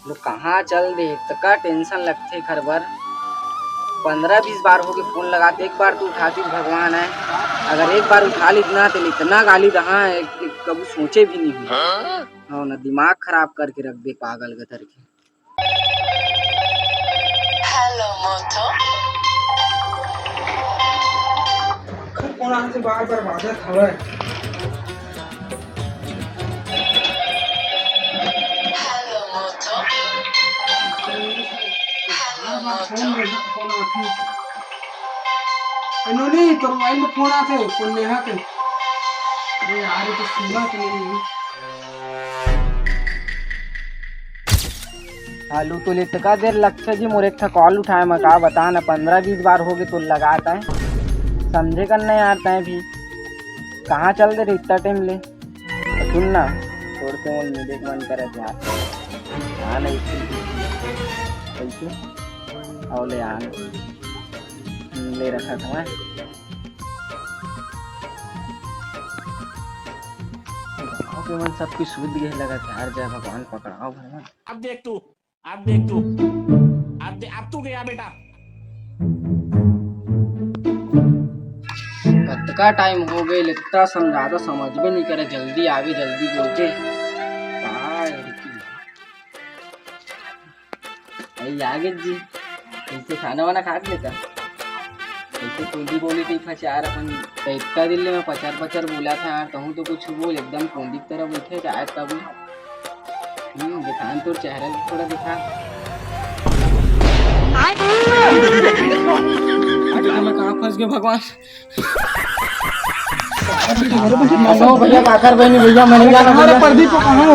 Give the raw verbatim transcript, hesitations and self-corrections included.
लो, कहाँ चल दे, इतका टेंशन लगथे घर बर। पंद्रह बीस बार होगे फोन लगात, एक बार तो उठातिस भगवान हे। अगर एक बार उठा लीत ना, तेला इतना गाली दहा, एक, एक कभू सोचे भी नहीं हूँ। हाँ ना, दिमाग खराब करके रख दे पागल गतर के। हेलो मोटू। घर कोना से बार बार बाजत हवय। हेलो मोटू। हेलो बार बार मोटू। फोन में फोन आथे। ए नोनी, तोर मोबाइल में फोन आथे, कोन नेहा के। अरे यार, ये तो सुना तो नहीं। हालू तो ले तका देर लगथे जी मोर एक ठा कॉल उठाए म, का बता ना, पंद्रह बीस बार होगे तो लगात हे। समझे कर नहीं यार तैं भी, कहाँ चल दे रहे इतना टाइम ले। सुन ना, तोर से मोर मिले के मन करत यार। हाँ ना, इसकी कैसे? आओ ले आ ना। ले रखा था मैं। गाँव के मन सब कुछ सूत गए लगत यार, जय भगवान पकड़ाओ भगवान। अब देख तू, अब देख तू, अब दे, अब तू गया बेटा। कतका टाइम हो गए, इतना समझाता समझबे नहीं करे, जल्दी आवे, जल्दी बोलते। का है? अरे आगे जी, कैसे खाना वाना खा लेता? कैसे कुंडी बोली थी फंस यार अपन। तो इतना दिन ले मैं पचर पचर बोला था यार, कहूँ तो कुछ बोल, एकदम कुंडी की तरह बैठे जाए तब। हम्म, दिखा न तोर चेहरा भी थोड़ा दिखा। अरे, मैं कहाँ फंस गया भगवान? अरे भैया, काकर बहनी भैया, मैंने जाना हमारा भैया। प्रदीप को कहाँ हो?